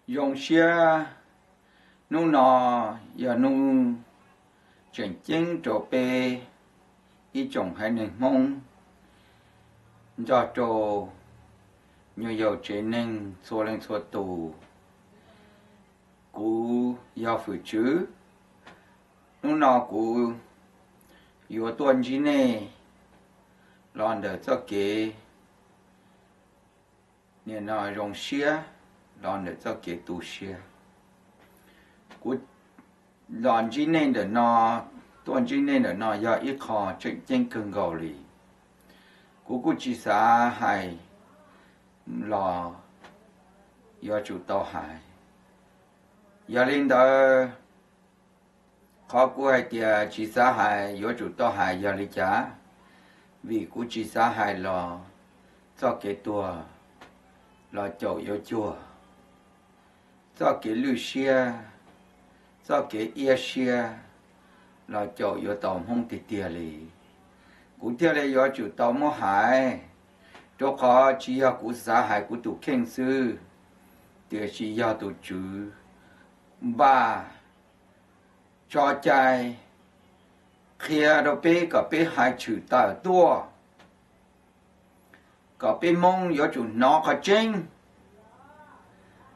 Zoo siab, hnub no yog hnub tseem ceeb rau peb ib tsoom haiv neeg Hmoob nrog rau nyuam yaus tsev neeg txhua leej txhua tus. Kuv yog Fwm Tswv. Hnub no kuv yuav tuaj ntsib nej los ntawm txoj kev nim no zoo siab, los ntawm txoj kev tu siab. Kuv los ntsib nej ntawm no, tuaj ntsib nej ntawm no yog ib qho tseem ceeb kawg nkaus li. Kuv kuj tsis xav hais los yuav tsum tau hais. Yog li ntawd, qhov kuv hais tias tsis xav hais yuav tsum tau hais yog li cas? Vim kuv tsis xav hais los txoj kev tuag los caum yuav cuag, txoj kev lwj siab, txoj kev iab siab los caum yuav tau Hmoob tiag tiag li. Kuv thiaj li yuav tsum tau muab hais, rau qhov tsis yog kuv xav hais kuv tus kheej xwb, tiam sis yog tus Tswv npaj tso cai qhia rau peb kom peb hais tshwm tawm tuaj, kom peb Hmoob yuav tsum hnov qhov tseeb,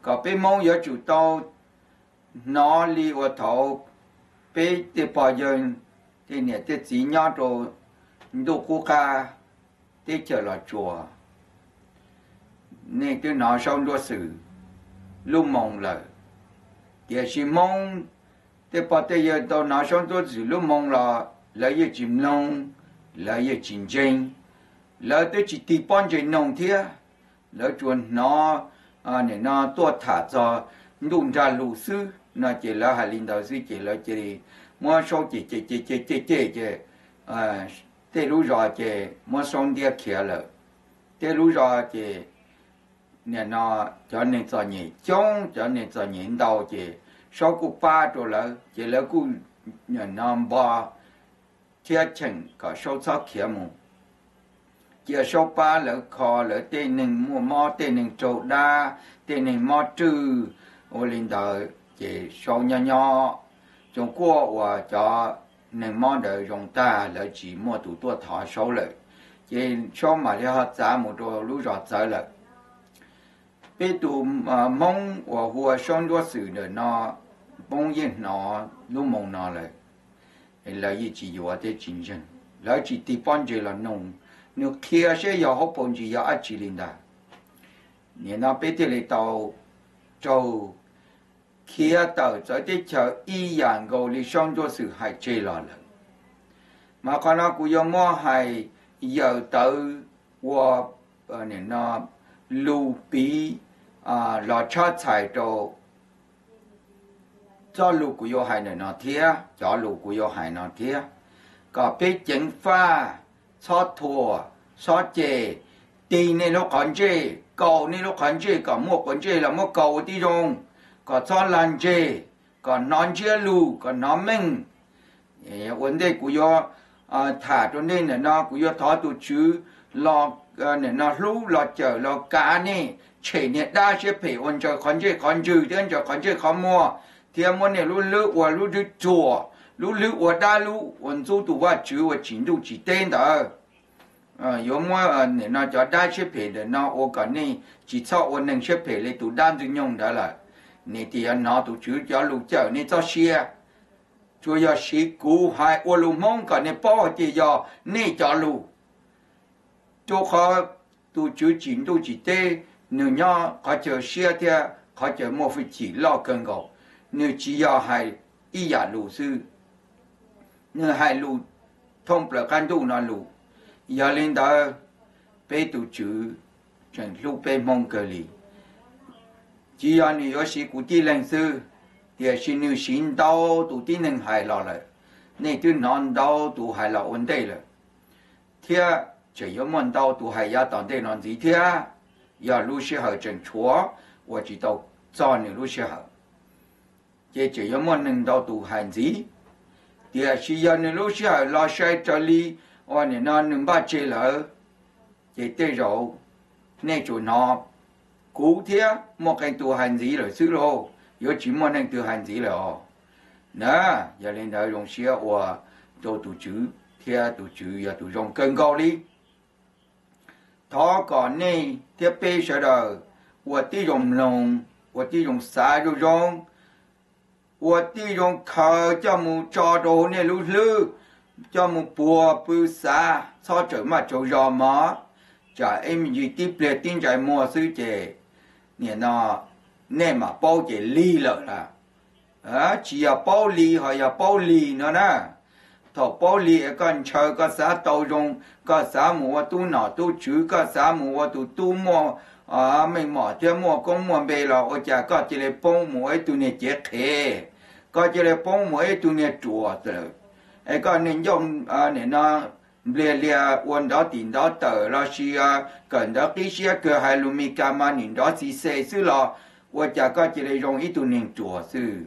kom peb Hmoob yuav tsum tau hnov li uas thaum peb tej pog yawg, tej niam tej txiv nyob rau ntuj qub qab teb chaws Los Tsuas, nej twb hnov Saub Nruab Xwm lub moo lawm. Tiam sis Hmoob tej pog tej yawg tau hnov Saub Nruab Xwm lub moo los lawv yeej tsis mloog, lawv yeej tsis ntseeg, lawv twb tsis tig pob ntseg noog thiab. Lawv tsuas hnov nim no tuaj tham txog ntuj nrag lus xwb no ces lawv hais li ntawd xwb ces lawv cia li muab Saub cem cem cem cem cem cem ces tej lub zos ces muab Saub ntiab khiav lawm. Tej lub zos ces nim no cov neeg txom nyem coob, cov neeg txom nyem ntau ces Saub kuj pab rau lawv ces lawv kuj nim no npo thiab cheem kom Saub txhob khiav mus. Cia Saub pab lawv kho lawv tej neeg muaj mob, tej neeg raug dab, tej neeg mob rwj, ua li ntawd ces Saub nyob nyob, tsoos kuaj uas cov neeg mob ntawd zoo tag lawv tsis muaj tus tuaj thov Saub lawm, ces Saub mam li ho txav mus rau lub zos txawv lawm. Peb tus Hmoob uas hu ua Saub Nruab Xwm ntawm no, Hmoob yeej hnov lub moo no lawm, lawv yeej tsis yuav thiab tsis ntseeg, lawv tsis tig pob ntseg los noog nws qhia seb yog hauv paus ntsis yog dab tsi li ntag. Nim no peb thiaj li tau raug khiav tawm txawv teb chaws ib yam nkaus li Saub Nruab Xwm hais tseg los lawm. Mas qhov no kuv yuav muab hais yawm tawv ua lus piv los tshab txhais rau txoj lus kuv yuav hais ntawm no thiab cov lus kuv yuav hais no thiab, kom peb ceev faj, txhob thuam, txhob cem, tig nej lub qhov ntsej, kaus nej lub qhov ntsej kom muaj quav ntsej los muab kaus ua tib zoo, kom txhob lag ntseg, kom hnov ntsiab lus, kom hnov meej. Ua ntej kuv yuav tham rau nej ntawm no kuv yuav thov tus Tswv los nim no hlub los cawm los kav nej, tshem niag dab siab phem uas ntsaws qhov ntsej qhov ntswg thiab ntsaws qhov ntsej qhov muag, thiab muab nej lub hlwb ua lub hlwb ruam, lub hlwb ua dab lub uas ntxub tus Vajtswv uas tsim ntuj tsim teb ntawd. Yuav muab nim no cov dab siab phem ntawm no ua kom nej tsis txhob ua neeg siab phem li tus dab Ntxwg Nyoog ntawd lawm. Nej tias yuav hnov tus Tswv cov lus cawm nej txoj sia, tsuas yog siv kuv hais ua lus Hmoob kom nej paub hais tias yog nej cov lus. Rau qhov tus Tswv tsim ntuj tsim teb, nws nyob qhov chaw siab thiab qhov chaw muaj hwj chim loj kawg nkaus, nws tsis yog hais ib yam lus xwb, nws hais lus thoob plaws qab ntuj no lus. Yog li ntawd, peb tus Tswv tseem hlub peb Hmoob kawg li. Tsis yog nws yuav siv kuv tib leeg xwb, tiam sis nws siv ntau tus tib neeg hais los lawm. Nej twb hnov ntau tus hais los ua ntej lawm, thiab tseem yuav muaj ntau tus hais yav tom ntej no ntxiv thiab. Yog lub sij hawm tseem tshuav uas tsis tau txog nws lub sij hawm, ces tseem yuav muaj neeg ntau tus hais ntxiv. Tiam sis yog nws lub sij hawm los sai raws li uas nim no nws npaj tseg lawm, ces tej zaum nej tsuas hnov kuv thiab muaj qee tus hais ntxiv lawm xwb lauj, yuav tsis muaj neeg twg hais ntxiv lawm os. Na, yog li ntawd zoo siab ua rau tus Tswv thiab tus Tswv yog tus zoo kawg nkaus li. Thov kom nej thiab peb sawv daws ua tib zoo mloog, ua tib zoo xav zoo zoo, ua tib zoo khaws coj mus tso rau hauv nej lub hlwb, coj mus puag pw xav, txhob txawm maj tsaug zog mog. Tsam ib me ntsis tib pliag tib ntsais muag xwb ces nim no nej mam paub ces lig lawm las. Tsis yog paub li, ho yog paub lig no na. Thaum paub li es koj ntshaw koj xav tau zoo, koj xav mus ua tub nom tub tswv, koj xav mus ua tus tub muaj meej mom thiab muaj koob muaj npe los ua cas koj cia li poob mus ua ib tug niag cev qhev, koj cia li poob mus ib tug niag ruam lawm. Es koj niag ncauj nim no npliag lias ua nrov tim nrov tawm los sis kawm ntawv qib siab kawg hais lus Mis Kas mas nim nrov xis xes xwb los ua cas koj cia li zoo ib tug neeg ruam xwb.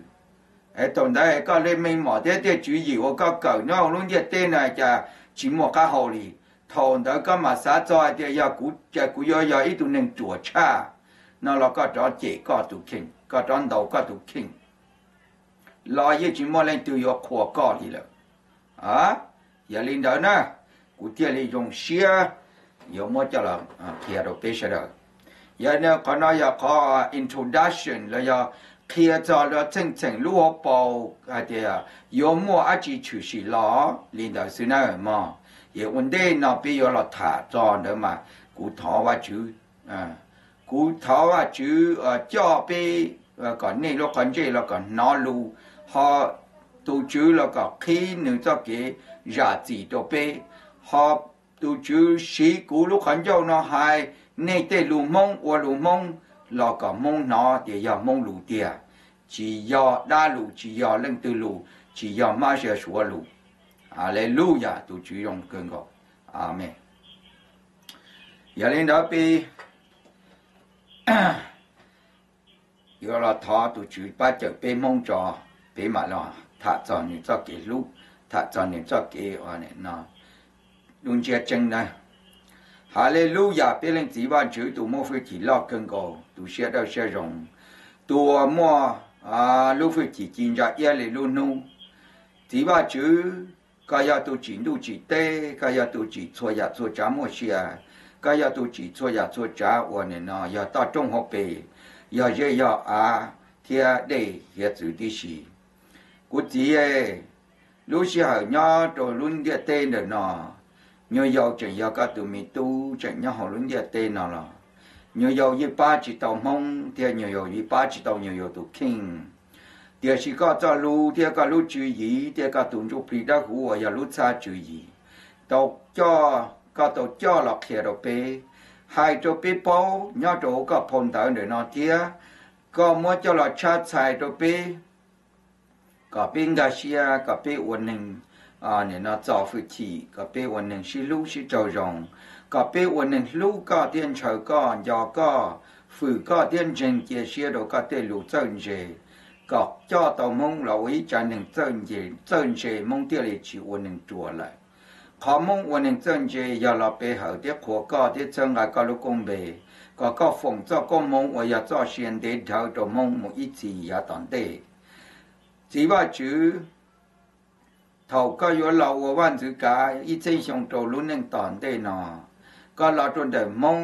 Es thaum ntawd koj li meej mom thiab tej tswv yim uas koj kawm nyob hauv lub ntiaj teb no cas tsis muaj qab hau li. Thaum ntawd koj mam xav txog hais tias yog kuv ces kuv yuav yog ib tug neeg ruam tshaj no los koj rov cem koj tus kheej, koj rov ntaus koj tus kheej los yeej tsis muaj leej twg yuav qhuas koj li lawm. Yog li ntawd na, kuv thiaj li zoo siab yuav muab coj los qhia rau peb sawv daws. Yog qhov no yog qhov introduction los yog qhia txog lub txheej txheem lub hauv paus hais tias yuav muaj dab tsi tshwm sim los li ntawd xwb na mog. Ces ua ntej no peb yuav los tham txog ntawd mas kuv thov Vajtswv, kuv thov Vajtswv coj peb kom nej lub qhov ntsej los kom hnov lus, ho tus Tswv los kom qhib nws txoj kev zam txim rau peb, ho tus Tswv siv kuv lub qhov ncauj no hais nej tej lus Hmoob ua lus Hmoob los kom Hmoob hnov tias yog Hmoob lus tiag, tsis yog dab lus, tsis yog leej twg lus, tsis yog mab sia suav lus. Haleluyas, tus Tswv zoo kawg nkaus. Amees. Yog li ntawd peb yuav los thov tus Tswv pab cawm peb Hmoob tso, peb mam los tham txog nws txoj kev hlub, tham txog nws txoj kev lub ntsiab tseeb na. Haleluyas, peb Leej Txiv Vajtswv tus muaj hwj chim loj kawg nkaus, tus siab dawb siab zoo, tus uas muaj lub hwj chim ci ntsa iab li lub hnub. Txiv Vajtswv, koj yog tus tsim ntuj tsim teb, koj yog tus tsim txhua yam txhua tsav muaj sia, koj yog tus tsim txhua yam txhua tsav uas nim no yog toj roob hauv pes, yog zej yog av thiab dej hiav txwv tib si. Kuv Txiv, lub sij hawm nyob rau lub ntiaj teb ntawm no, nyuag yaus tseem yog koj tus me tub tseem nyob hauv lub ntiaj teb no los, nyuag yaus yeej pab tsis tau Hmoob thiab nyuag yaus yeej pab tsis tau nyuag yaus tus kheej. Tiam sis koj txoj lus thiab koj lub tswv yim thiab koj tus ntsuj plig dawb huv uas yog lub txhab tswv yim tau coj, koj tau coj los qhia rau peb, hais rau peb paub nyob rau hauv koj phau ntawv ntawm no thiab koj muab coj los tshab txhais rau peb kom peb nkag siab, kom peb ua neeg nim no txo hwj chim, kom peb ua neeg sib hlub sib raug zoo, kom peb ua neeg hlub koj thiab ntshaw koj, nco koj, fwm koj thiab ntseeg cia siab rau koj tej lus txawj ntse, kom coj tau Hmoob los ua ib tsav neeg txawj ntse, Hmoob thiaj li tsis ua neeg ruam lawm. Qhov Hmoob ua neeg txawj ntse yog los pe hawm thiab qhuas koj thiab txhawb nqa koj lub koob npe, kom koj foom txoj koob hmoov uas yog txoj sia ntev dhawv rau Hmoob mus ib txhis yav tom ntej. Txiv Vajtswv, thaum koj yuav los ua vaj ntxwv kav ib txhiab xyoo rau lub neej tom ntej no, koj los rau ntawm Hmoob,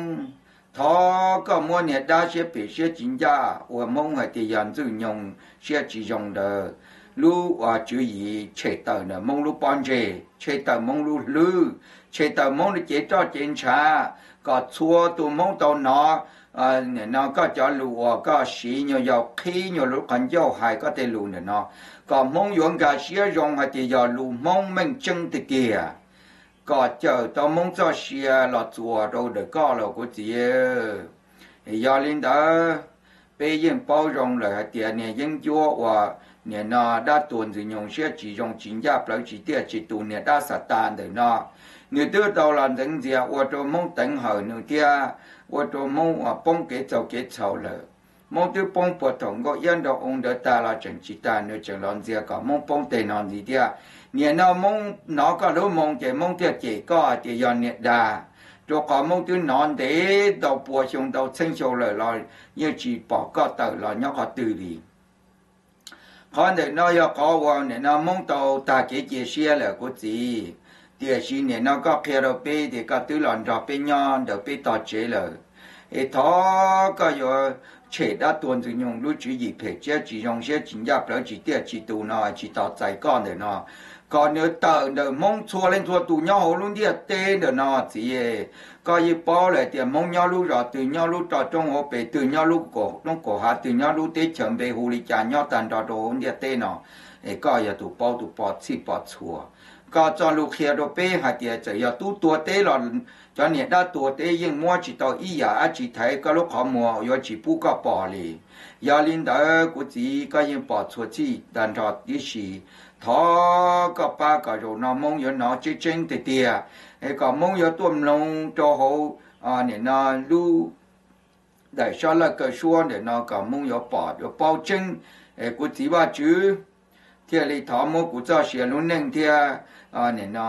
thov koj muab niag dab siab phem siab tsis ncaj uas Hmoob hais tias yog ntxwj nyoog siab tsis zoo ntawd, lub uas tswv yim tshem tawm ntawm Hmoob lub pob ntseg, tshem tawm Hmoob lub hlwb, tshem tawm Hmoob lub cev roj cev ntshav, kom txhua tus Hmoob tau hnov nim no koj cov lus uas koj siv nyuag yaus qhib nyuag lub qhov ncauj hais koj tej lus ntawm no, kom Hmoob yuav nkag siab zoo hais tias yog lus Hmoob meej tseeb tiag tiag, kom cawm tau Hmoob txoj sia los txuas rau ntawm koj los kuv Txiv. Yog li ntawd, peb yeej paub zoo lawm hais tias niag yeeb ncuab uas nim no dab tuag ntxwg nyoog siab tsis zoo tsis ncaj plawv tsis tiaj tsis tus niag dab Xatas ntawm no, nws twb tau los ntxeev ntxias ua rau Hmoob teev hawm nws thiab ua rau Hmoob uas poob kev txaus kev txhaum lawm. Hmoob twb poob puag thaum Nkauj Iab nrog Oo ntawd tag los tseem tsis tas, nws tseem los ntxias kom Hmoob poob tej no ntxiv thiab. Nim no Hmoob hnov koj lub moo ces Hmoob thiaj cem koj hais tias yog niag dag, rau qhov Hmoob twb hnov ntev ntau pua xyoo ntau txheeb xyoo lawm los yeej tsis pom koj tawm los nyob qhov twg li. Qhov ntawm no yog qhov uas nim no Hmoob tau tag kev cia siab lawm kuv txiv, tiam sis nim no koj qhia rau peb tias koj twb los nrog peb nyob ntawm peb tog tsev lawm, es thov koj yuav tshem dab tuag Ntxwg Nyoog lub tswv yim phem tsiab tsis zoo siab tsis ncaj plawv tsis tiaj tsis tus no tsis tos txais koj ntawm no kom nws tawm ntawm Hmoob txhua leej txhua tus nyob hauv lub ntiaj teb ntawm no txiv. Koj yeej paub lawm tias Hmoob nyob lub zos twg, nyob lub roj roob hauv pes twg, nyob lub roob kaum hav twg, nyob lub teb chaws npe hu li cas, nyob tag nrho rau hauv ntiaj teb no, es koj yog tus paub tus pom txhij pom txhua. Koj txoj lus qhia rau peb hais tias txawm yog tub tuag teb los cov niam dab tuag teb yeej muab tsis tau ib yam dab tsi thaiv koj lub qhov muag yuav tsis pub koj pom li. Yog li ntawd kuv txiv koj yeej pom txhua txhij tag nrho tib si. Thov koj pab kom zaum no Hmoob yuav hnov tseeb tseeb tiag tiag, es kom Hmoob yuav tuaj mloog rau hauv nim no lub daim sab laj kaw suab ntawm no kom Hmoob yuav pom yuav paub tseeb. Es kuv txiv Vajtswv thiaj li thov muab kuv txoj sia lub neej thiab nim no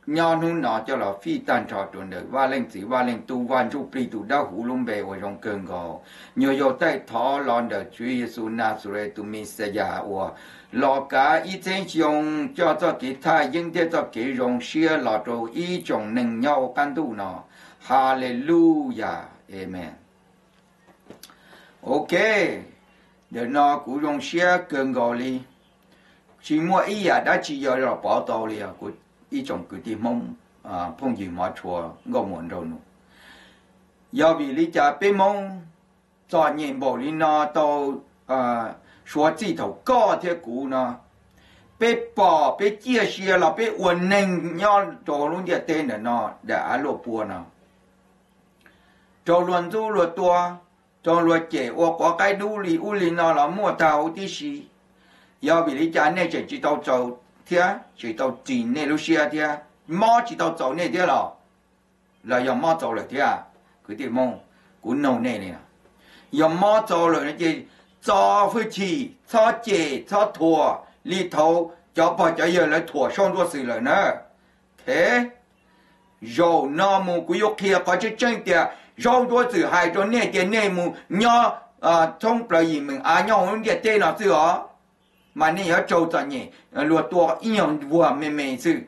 nyob hnub no coj los fij tag nrho rau ntawm Vaj Leej Txiv Vaj Leej Tub Vaj Ntsuj Plig tus dawb huv lub npe uas zoo kawg nkaus, nyuag yaus taij thov los ntawm Tswv Yexus Nazares tus Mexiyas uas los kav ib txheeb xyoo coj txoj kev thaj yeeb thiab txoj kev zoo siab los rau ib tsoom neeg nyob hauv qab ntuj no. Haleluyas, amees. Ok, ntawm no kuv zoo siab kawg nkaus li, tsis muaj ib yam dab tsi yuav los pauv tau li os kuv ib tsoom kwv tij Hmoob, phooj ywg hmov tshua nkauj muam nraug nus. Yog vim li cas peb Hmoob txom nyem npaum li no tau suav txij thaum koj thiab kuv no, peb pom peb ciaj sia los peb ua neeg nyob rau lub ntiaj teb ntawm no daim av luaj pua no, raug luag ntxub luag tua, raug luag cem ua quav qaib dub li ub li no los muaj tag huv tib si. Yog vim li cas nej tseem tsis tau txaus thiab tsis tau txim nej lub siab thiab, mob tsis tau txaus nej thiab los? Los yog mob txaus lawm thiab? Kwv tij Hmoob, kuv nug nej li, yog mob txaus lawm no ces txo hwj chim txhob cem txhob thuam li thaum cov pog cov yawg lawv thuam Saub Ntsuab Xwm lawm na. Zaum no mus kuv yuav qhia qhov tseeb tseeb tias Saub Ntsuab Xwm hais rau nej tias nej mus nyob thoob plaws yim meem av nyob hauv lub ntiaj teb no xwb os, mas nej yuav raug txom nyem, luag tua ib nyuag vuag me me xwb.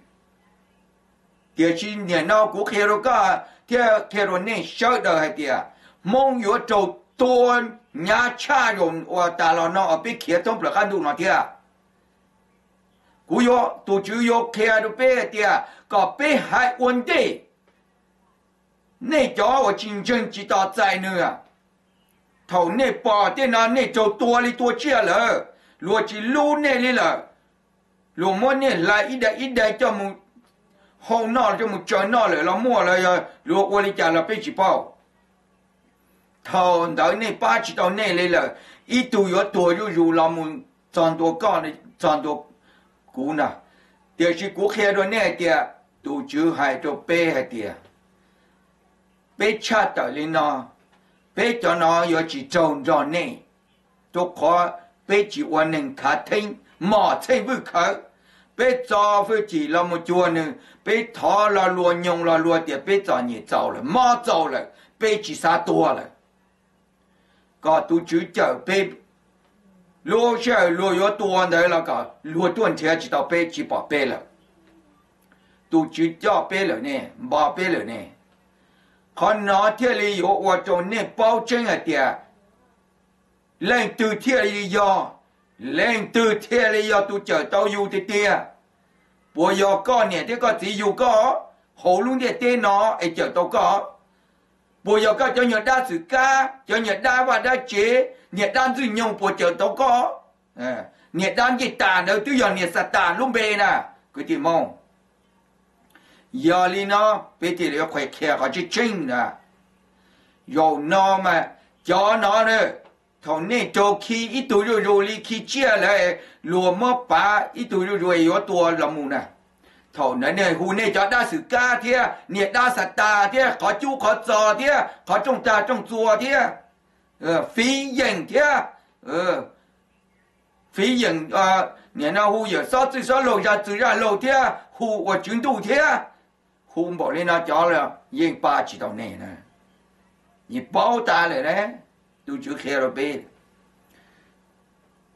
Tiam sis nim no kuv qhia rau koj thiab qhia rau nej sawv daws hais tias Hmoob yuav raug tua hnyav tshaj zaum uas tas los no uas peb khiav thoob plaws qab ntuj no thiab. Kuv yuav, tus Tswv yuav qhia rau peb hais tias kom peb hais ua ntej, nej cov uas tsis ntseeg tsis tos txais nws, thaum nej pom tej no nej raug tua li tua tsiaj lawm, luag tsis hlub nej li lawm, luag muab nej hlais ib daim ib daim coj mus hau noj coj mus tsaws noj lawm los muaj los yog luag ua li cas los peb tsis paub. Thaum ntawd nej pab tsis tau nej li lawm, ib tug yuav tuag zuj zus los mus txog ntua koj, txog ntua kuv na. Tiam sis kuv qhia rau nej hais tias tus Tswv hais rau peb hais tias peb tshaj tawm li no, peb cov no yuav tsis raug nrog nej, rau qhov peb tsis ua neeg khav theeb mom txheej vwj khawv. Peb txo hwj chim los mus cuag nws, peb thov lo lus nyoos lo lus tias peb txom nyem txaus lawm, mob txaus lawm, peb tsis xav tuag lawm. Kom tus Tswv cawm peb, lub sij hawm luag yuav tua ntawd los kom luag tuaj nrhiav tsis tau peb, tsis pom peb lawm. Tus Tswv coj peb lawm ne, npo peb lawm ne. Qhov no thiaj li yuav ua rau nej paub tseeb hais tias leej twg thiaj li yog, leej twg thiaj li yog tus cawm tau yus tiag tiag. Puas yog koj niam thiab koj txiv yug koj hauv lub ntiaj teb no es cawm tau koj? Puas yog koj cov nyuag dab xwm kab, cov nyuag dab vaj dab tsev, niag dab ntxwg nyoog puas cawm tau koj? Niag dab ncej tas ntawd twb yog niag Xatas lub npe na, kwv tij Hmoob. Yog li no, peb thiaj li qhuas qhia qhov tseeb tseeb na. Zaum no mas cov no na, thaum nej raug khi ib tug zuj zus li khi tsiaj lawm, luag muab pav ib tug zuj zus es yuav tua los mus na. Thaum ntawd nej hu nej cov dab xwm kab thiab niag dab Xatas thiab qhov cub qhov txos thiab qhov rooj tag rooj txuas thiab fiv yeem thiab, fiv yeem, nim no hu yawm xob txwj xob laug zaj txwv zaj laug thiab hu ua tswv ntuj thiab hu npaum li no cov los yeej pab tsis tau nej na. Yeej paub tas lawm na, tus Tswv qhia rau peb.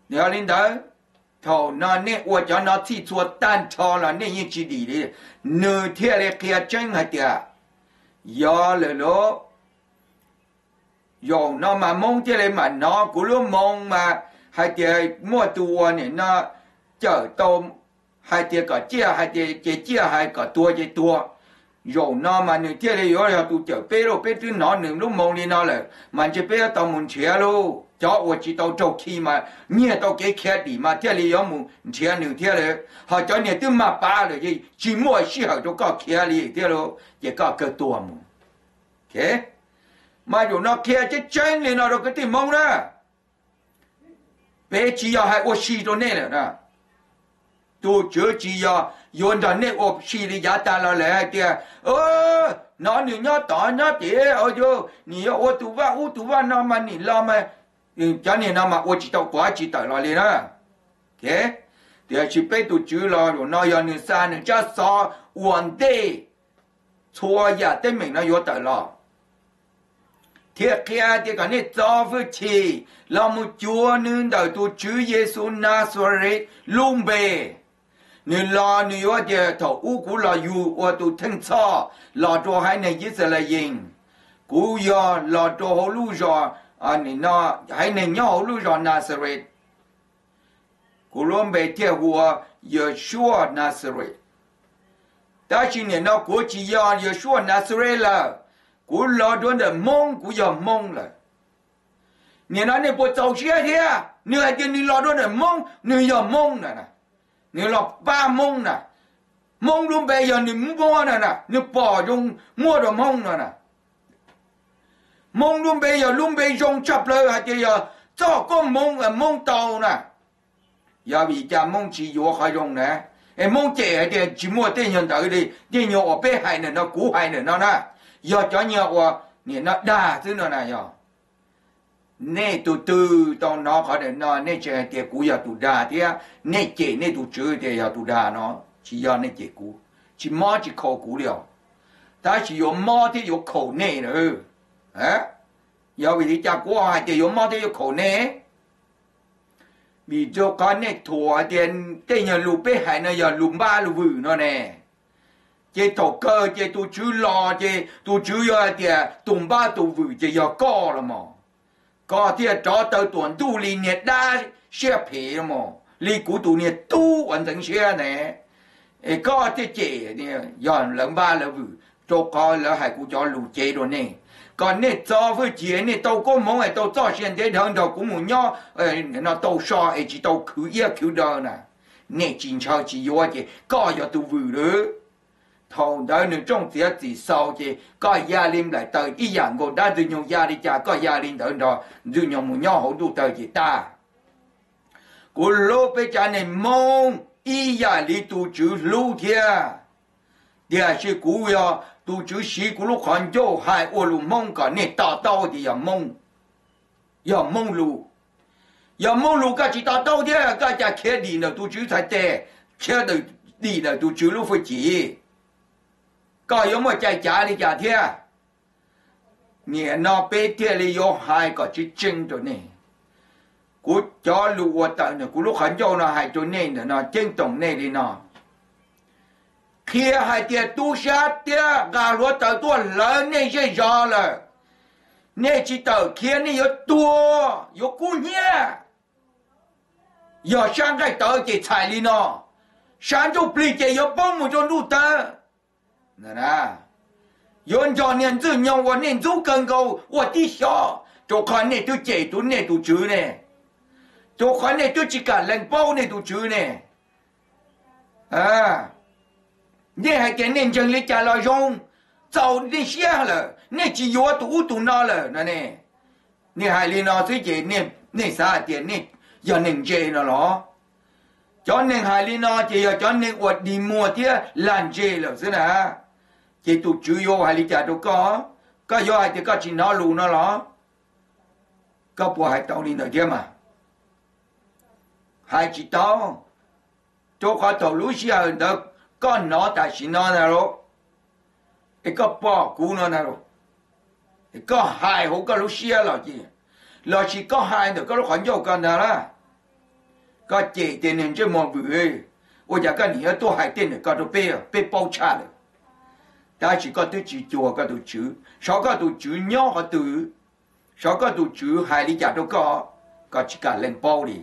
Yog li ntawd, thaum no nej ua cov no txhij txhua tag nrho los nej yeej tsis dim li. Nws thiaj li qhia tseeb hais tias, yog lawm lauj, zaum no mas Hmoob thiaj li mam hnov kuv lub moo mas hais tias muaj tus uas nim no cawm tau, hais tias kom ciaj hais tias ces ciaj, hais kom tuag ces tuag. Zaum no mas nws thiaj li yuav yog tus cawm peb lauj, peb twb hnov nws lub moo li no lawm mas ntshe peb yuav tau mus nrhiav lauj. Cov uas tsis tau raug khi mas nyiag tau kev khiav dim mas thiaj li yuav mus nrhiav nws thiab lauj. Ho cov niag twb mag pav lawm ces tsis muaj sij hawm rau koj khiav li thiab lauj, ces koj kawg tuag mus. Mas zaum no qhia tseeb tseeb li no rau kwv tij Hmoob na, peb tsis yog hais ua si rau nej lawm na. Tus Tswv tsis yog yuav nrog nej ua si li yav tas los lawm hais tias, hnov nws nyob tod nyob ces nim yuav ua tus vaj ub tus vaj no mas nim los mas, cov niag no mas ua tsis tau quav tsis tawm los li na. Tiam sis peb tus Tswv los zaum no yog nws xa nws tsab xov ua ntej txhua yam teeb meem no yuav tawm los, thiaj qhia tias kom nej txo hwj chim los mus cuag nws ntawm tus Tswv Yexus Nazaret lub npe. Nws los nws yuav tias thaum ub kuv los yug ua tus theej txhoj los rau haiv neeg Yixalayees. Kuv yog los rau hauv lub zos, haiv neeg nyob hauv lub zos Nazaret. Kuv lub npe thiaj hu ua Yeshua Nazaret. Tab sis nim no kuv tsis yog Yeshua Nazaret lawm, kuv los dua ntawm Hmoob, kuv yog Hmoob lawm. Nim no nej puas txaus siab thiab? Nws hais tias nws los dua ntawm Hmoob, nws yog Hmoob na, nws los pab Hmoob na. Hmoob lub npe yog nws muaj na, nws pom zoo muaj rau Hmoob no na. Hmoob lub npe yog lub npe zoo tshaj plaws hais tias yog txoj koob hmoov Hmoob tau na. Yog vim cas Hmoob tsis yuav qhov zoo na? Es Hmoob cem hais tias tsis muaj tej nyuag ntawd li, tej nyuag uas peb hais ntawm no kuv hais ntawm no na, yog cov nyuag uas nim no dag xwb no na. Yog nej tus twg tau hnov qhov ntawm no nej tseem hais tias kuv yog tus dag thiab nej cem nej tus Tswv tias yog tus dag no, tsis yog nej cem kuv, tsis mob tsis khaus kuv li os. Tab sis yuav mob thiab yuav khaus nej lawm. Yog vim li cas kuv hais tias yuav mob thiab yuav khaus nej? Vim rau qhov nej thuam tias tej nyuag lus peb hais no yog lus npab lus vwm no ne. Ces thaum kawg ces tus Tswv los ces tus Tswv yuav hais tias tus npab tus vwm ces yog koj los mas. Koj thiaj rov taw tuam ntuj li niag dab siab phem los mas, li kuv tus niag tub uas ntxeev siab ne. Es koj thiaj cem yog lawv npab lawv vwm, rau qhov lawv hais kuv cov lus cev rau nej, kom nej txo hwj chim, nej tau koob hmoov es tau txoj sia ntev dhawv nrog kuv mus nyob no tau so es tsis tau khwv iab khwv daw na. Nej tsis ntshaw tsis yuav ces koj yog tus vwm lawm. Thaum ntawd nws rooj txiav txim xaus ces koj ya li nplaim taws ib yam nkaus, dab ntxwg nyoog ya li cas koj ya li ntawd nrog ntxwg nyoog mus nyob hauv ntuj tawg ces tag. Kuv hlub peb cov neeg Hmoob ib yam li tus Tswv hlub thiab. Tiam sis kuv yog tus Tswv siv kuv lub qhov ncauj hais ua lus Hmoob kom nej to taub tias yog Hmoob, yog Hmoob lus. Yog Hmoob lus koj tsis to taub thiab koj cas khiav dim ntawm tus Tswv txhais tes, khiav dim ntawm tus Tswv lub hwj chim, koj yuav muaj cai cav li cas thiab? Nim no peb thiaj li yuav hais kom tseeb tseeb rau nej. Kuv cov lus uas tawm ntawm kuv lub qhov ncauj no hais rau nej ntawm no ceeb toom nej li no. Qhia hais tias tub sab thiab nqa hluav taws tuaj hlawv nej zej zos lawm. Nej tsis tawm khiav nej yuav tuag, yuav kub hnyiab. Yog sab nqaij tawv ces txhais li no, sab ntsuj plig ces yuav poob mus rau ntuj tawg. Yuav nrog niag ntxwg nyoog uas nej ntxub kawg nkaus ua tib xyob, rau qhov nej twb cem tus nej tus Tswv ne, rau qhov nej twb tsis kam lees paub nej tus Tswv ne. Nej hais tias nej ntseeg li cas los zoo, txaus nej siab lawm, nej tsis yuav tus ub tus no lawm no ne. Nej hais li no xwb ces nej xav hais tias nej yog neeg ntse no los? Cov neeg hais li no ces yog cov neeg uas dig muag thiab lag ntse lawm xwb na. Ces tus Tswv yuav hais li cas rau koj? Koj yuav hais tias koj tsis hnov lus no los? Koj puas hais tau li ntawd thiab mas? Hais tsis tau, rau qhov thaum lub sij hawm ntawd koj hnov tam sim no ntag lauj. Es koj pom kuv no na, koj hais hauv koj lub siab los ces, lossis koj hais ntawm koj lub qhov ncauj ko ntag lawm. Koj cem tias niag ntsej muag vwm, ua cas koj nim yuav tuaj hais tej ntawm ko rau peb, peb paub tshaj lawm. Tab sis koj twb tsis cuag koj tus tswv, xyov koj tus tswv nyob qhov twg, xyov koj tus tswv hais li cas rau koj, koj tsis kam lees paub li.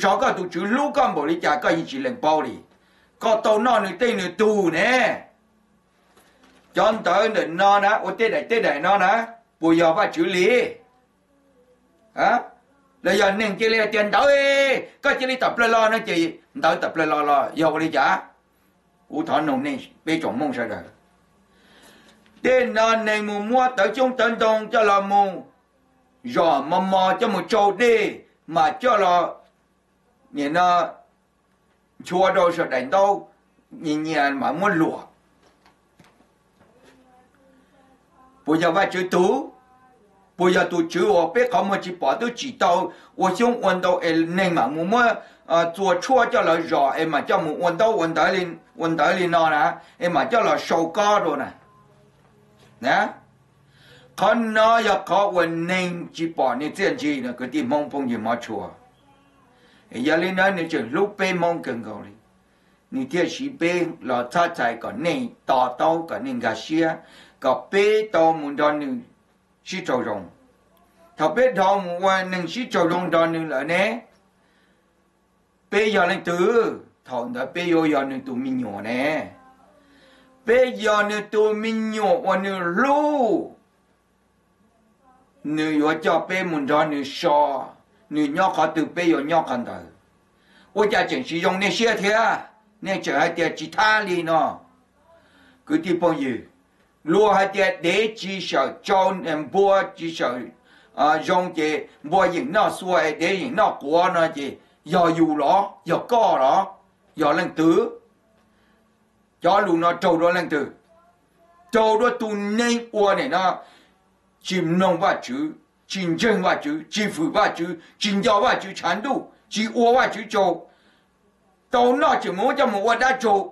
Xyov koj tus tswv hlub koj npaum li cas koj yeej tsis lees paub li. Koj tau noj nws tej nws tug ne. Cov ntawv ntawm no na, ua tej daim tej daim no na, puas yog Vajtswv li? Los yog neeg cia li hais tias ntawd, koj cia li tawm plaws los no ces ntawd tawm plaws los los yog ua li cas? Kuv thov noog nej peb tsoom Hmoob sawv daws, tej no neeg mus muab tawv xyoob tawv ntoo coj los mus zom mos mos coj mus tsau dej, mas coj los nim no nchuav rau saum daim ntaub, nyias nyias mas muab luam. Puas yog Vajtswv tug? Puas yog tus tswv uas peb qhov muag tsis pom twb tsim tau ua xyoob ua ntoo es neeg mam mus muab txua tshuaj coj los zom es mam coj mus ua ntaub ua ntawv li no na, es mam coj los sau kob rau na? Qhov no yog qhov uas neeg tsis pom niag txiaj ntsig no kwv tij Hmoob phooj ywg hmov tshua. Yog li ntawd nws tseem hlub peb Hmoob kawg nkaus li, nws thiaj siv peb los txhab txhais kom nej to taub kom nej nkag siab, kom peb tau mus nrog nws sib raug zoo. Thaum peb dhau mus ua neeg sib raug zoo nrog nws lawm ne, peb yog leej twg? Thaum ntawd peb yuav yog nws tus me nyuam ne. Peb yog nws tus me nyuam uas nws hlub. Nws yuav coj peb mus nrog nws so, nws nyob qhov twg peb yuav nyob qhov ntawd. Ua cas tseem tsis zoo nej siab thiab? Nej tseem hais tias tsis thab li no. Kwv tij phooj ywg, luag hais tias dev tsis sawm tsau, npua tsis sawm zoo ces npua yeem noj xua, dev yeem noj quav no ces yog yus los yog koj los yog leej twg? Cov lus no raug dua leej twg? Raug dua tus neeg uas nim no tsis mloog Vajtswv, tsis ntseeg Vajtswv, tsis fwm Vajtswv, tsis nco Vajtswv tshav ntuj, tsis ua Vajtswv tsaug. Tau noj tseem mus coj mus ua dab tsaug.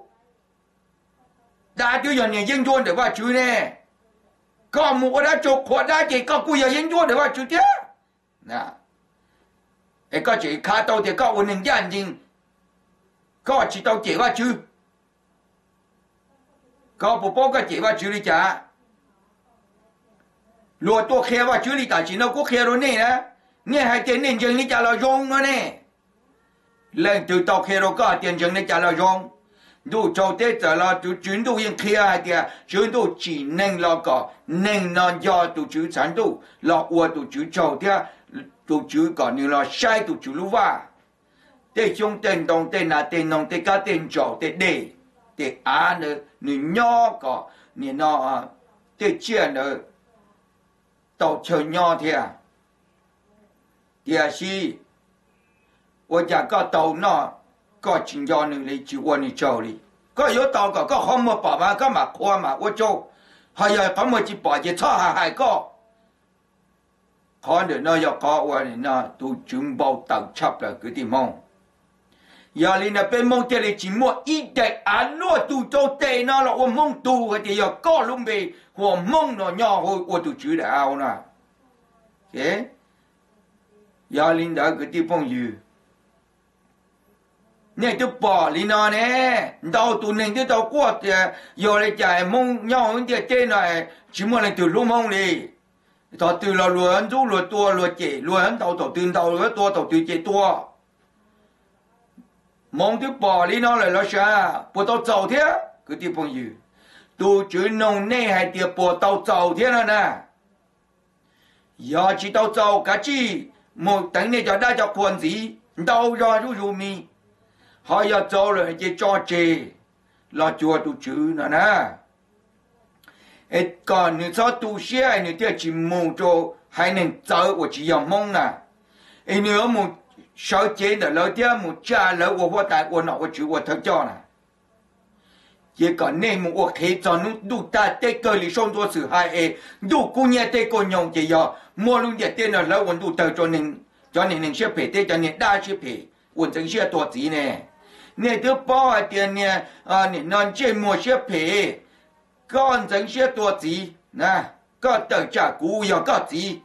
Dab twb yog niag yeeb ncuab ntawm Vajtswv ne. Koj mus ua dab tsaug qhuas dab ces koj kuj yog yeeb ncuab ntawm Vajtswv thiab. Es koj tseem khav tau tias koj ua neeg ncaj ncees, koj tsis tau cem Vajtswv. Koj puas paub koj cem Vajtswv li cas? Luag tuaj qhia Vajtswv li tam sim no kuv qhia rau nej na, nej hais tias nej ntseeg li cas los zoo no ne. Leej twg tau qhia rau koj hais tias ntseeg li cas los zoo? Ntuj tsaus teb txawm los tus Tswv Ntuj yeej qhia hais tias Tswv Ntuj tsim neeg los kom neeg no nco tus Tswv tshav ntuj los ua tus Tswv tsaug thiab tus Tswv kom nws los saib tus Tswv lub vaj. Tej xyoob tej ntoo, tej nas tej noog, tej kab tej ntsaum, tej dej, tej av ntawd nws nyob kom nim no tej tsiaj ntawd tau chaw nyob thiab. Tiam sis ua cas koj tau noj, koj tsis nco nws li, tsis ua nws tsaug li? Koj yuav tau kom koj qhov muag pom mas koj mam qhuas mam ua tsaug, ho yog qhov muag tsis pom ces txhob hais hais koj. Qhov ntawm no yog qhov uas tus Tswv npau taws tshaj plaws kwv tij Hmoob. Yog li ntawd peb Hmoob thiaj li tsis muaj ib daim av luaj tug rau tes no los ua Hmoob tug hais tias yog koj lub npe hu ua Hmoob no nyob ua tus Tswv daim av no. Yog li ntawd kwv tij phooj ywg, nej twb pom li no ne, ntau tus neeg twb tau quaj tias yog li cas Hmoob nyob hauv ntiaj teb no tsis muaj leej twg hlub Hmoob li. Thaum twg los luag ntxub luag tua luag cem luag ntau, thaum twg ntau luag tua, thaum twg ces tua. Hmoob twb pom li no lawm los sav, puas tau txaus thiab kwv tij phooj ywg? Tus Tswv nug nej hais tias puas tau txaus thiab no na? Yog tsis tau txaus kav tsij mus teev nej cov dab cov qhua ntxiv ntau zog zuj zus mis, ho yog txaus lawm ces tso tseg los cuag tus Tswv no na. Es kom nws txhob tu siab es nws thiaj tsis mus rau haiv neeg txawv uas tsis yog Hmoob na. Es nws yuav mus sawv cev ntawm lawv thiab mus tsa lawv ua huab tais ua nom ua tswv ua thawj coj na. Ces kom nej mus ua qhev txog hnub ntuj tag teb kawg li saub ntxuav xwm hais es ntuj kub hnyiab teb kub nyoog ces yog muab lub ntiaj teb no hlawv ua ntuj tawg rau cov niag neeg siab phem thiab cov niag dab siab phem uas ntxeev siab tuag txiv ne. Nej twb paub hais tias niag nim no ntsej muag siab phem Koj ntxeev siab tua txiv, koj tawm tsam kuv yog koj txiv,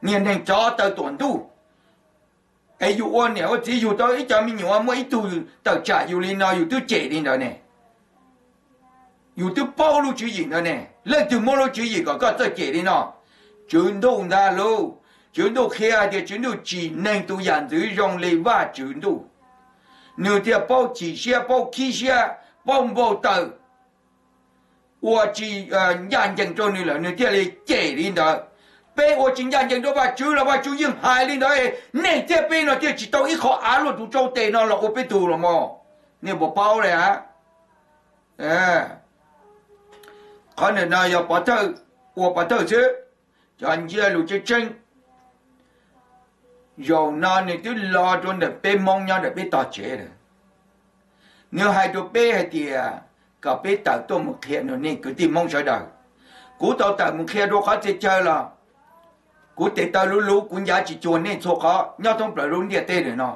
niag neeg tsov taw tuam ntuj. Es yus ua niam ua txiv yug tau ib cov me nyuam muaj ib tug tawm tsam yus li no yus twb cem li ntawd ne. Yus twb paub lub tswv yim ntawd ne, leej twg muab lub tswv yim kom koj txawj cem li no? Tswv Ntuj ntag lauj. Tswv Ntuj qhia hais tias Tswv Ntuj tsim neeg tus yam ntxwv zoo li Vajtswv Ntuj. Nws thiaj paub chim siab, paub khib siab, paub npau taws. Ua tsis ncaj ncees rau nws lawm nws thiaj li cem li ntawd. Peb ua tsis ncaj ncees rau Vajtswv los Vajtswv yeej hais li ntawd, nej thiab peb no thiaj tsis tau ib qho av luaj tus tsau tes no los ua peb tug los mas. Nej puas paub li a? Qhov ntawm no yog pov thawj, ua pov thawj xwb, cov ntsiab lus tseeb tseeb. Zaum no nws twb los rau ntawm peb Hmoob nyob ntawm peb tog tsev lawm. Nws hais rau peb hais tias kom peb tawm tuaj mus qhia rau nej kwv tij Hmoob sawv daws. Kuv tau tawm mus qhia rau qhov txhia chaw los kuv tes taw luv luv, kuv ncav tsis cuag nej txhua qhov nyob thoob plaws lub ntiaj teb ntawm no.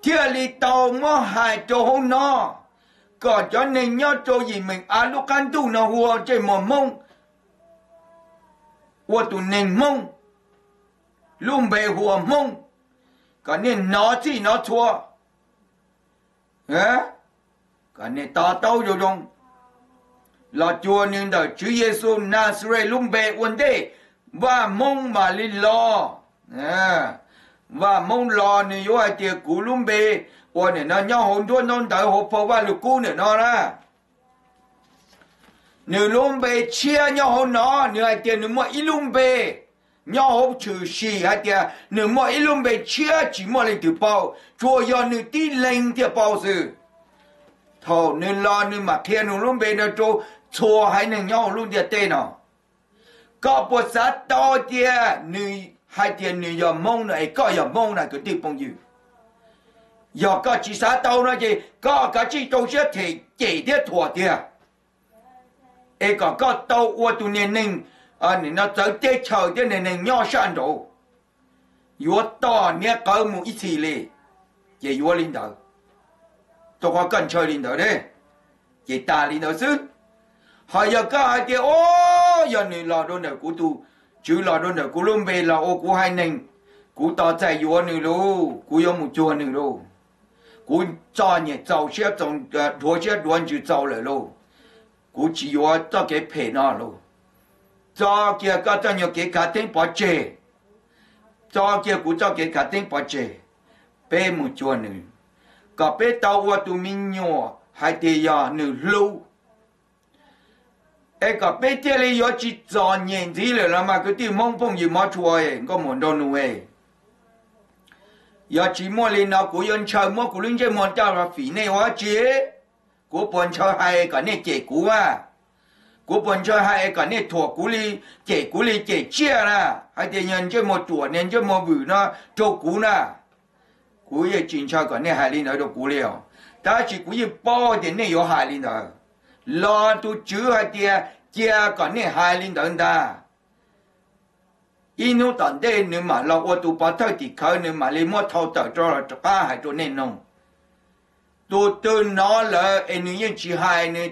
Thiaj li tau muab hais rau hauv no, kom cov neeg nyob rau yim meem av lub qab ntuj no hu ua ntsej muag Hmoob, ua tus neeg Hmoob, lub npe hu ua Hmoob, kom nej hnov txhij hnov txhua, kom nej to taub zoo zoo. Los cuag nws ntawm Tswv Yexus Nazaret lub npe ua ntej, Vaj Hmoob mam li los. Vaj Hmoob los nws yuav hais tias kuv lub npe ua nim no nyob hauv nruab ntaub ntawv hauv phau Vajluskub nim no na. Nws lub npe tshiab nyob hauv no, nws hais tias nws muaj ib lub npe nyob hauv tshwm sim hais tias nws muaj ib lub npe tshiab tsis muaj leej twg paub, tsuas yog nws tib leeg thiaj paub xwb. Thaum nws los nws mam qhia nws lub npe no rau txhua haiv neeg nyob hauv lub ntiaj teb no. Koj puas xav tau tias nws hais tias nws yog Hmoob no es koj yog Hmoob na kwv tij phooj ywg? Yog koj tsis xav tau no ces koj kav tsij rau siab them cem thiab thuam tiag, es kom koj tau ua tus niag neeg no txawv teb chaws thiab niag neeg nyob sab nraud, yuav tom niag qawv mus ib txhis li, ces yuav li ntawd. Rau qhov koj ntshaw li ntawd, ces tas li ntawd xwb. Ho yog koj hais tias, o, yog nws los rau ntawm kuv tus, Tswv los rau ntawm kuv lub npe los ua kuv haiv neeg, kuv tos txais yuav nws lauj, kuv yuav mus cuag nws lauj, kuv txom nyem txaus siab, dhuav siab dhuav ntsws txaus lawm lauj, kuv tsis yuav txoj kev phem no lauj. Tso kiag koj txoj nyuag kev khav theeb pov tseg, tso kiag kuv txoj kev khav theeb pov tseg, peb mus cuag nws, kom peb tau ua tus me nyuam hais tias yog nws hlub, es kom peb thiaj li yuav tsis txom nyem ntxiv lawm los mas kwv tij Hmoob phooj ywg mov tshua nkauj muam nraug nus. Yog tsis muaj li no kuv yuav ntshaw muab kuv lub ntsej muag coj los fim nej ua dab tsi? Kuv puas ntshaw hais kom nej cem kuv a? Kuv puas ntshaw hais kom nej thuam kuv li, cem kuv li cem tsiaj na, hais tias yog ntsej muag ruam niag ntsej muag vwm no rau kuv na? Kuv yeej tsis ntshaw kom nej hais li ntawd rau kuv li os, tab sis kuv yeej paub tias nej yuav hais li ntawd. Los tus Tswv hais tias cia kom nej hais li ntawd ntag. Ib hnub tom ntej nws mam los ua tus pov thawj tim khawv, nws mam li muab thau tawm rov los rov qab hais rau nej mloog. Tus twg hnov lawm es nws yeej tsis hais, nws